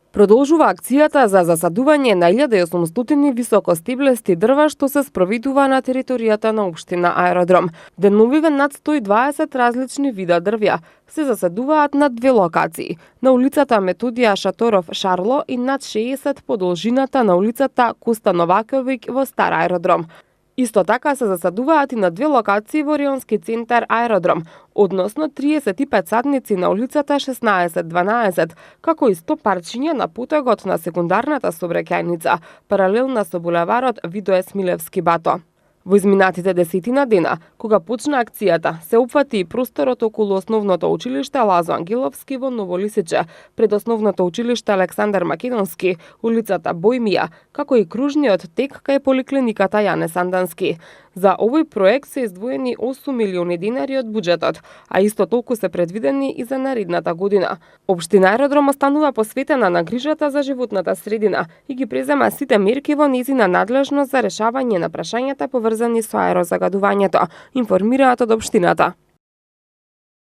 Продолжува акцијата за засадување на 1800 високостеблести дрва што се спроведува на територијата на општина Аеродром. Деновиве над 120 различни вида дрвја се засадуваат на две локации, на улицата Методија Шаторов Шарло и над 60 по должината на улицата Коста Новаковиќ во Стар Аеродром. Исто така се засадуваат и на две локации во рионски центар Аеродром, односно 35 садници на улицата 16-12, како и 100 парчиња на потегот на секундарната сообраќајница, паралелна со булеварот Видое Смилевски Бато. Во изминатите десетина дена, кога почна акцијата, се опфати и просторот околу основното училиште Лазо Ангеловски во Ново Лисиче, пред основното училиште Александар Македонски, улицата Бојмија, како и кружниот тек кај поликлиниката Јане Сандански. За овој проект се издвоени 8 милиони денари од буџетот, а исто толку се предвидени и за наредната година. Општина Аеродром останува посветена на грижата за животната средина и ги презема сите мерки во нејзина надлежност за решавање на прашањата поврзани со аерозагадувањето, информираат од општината.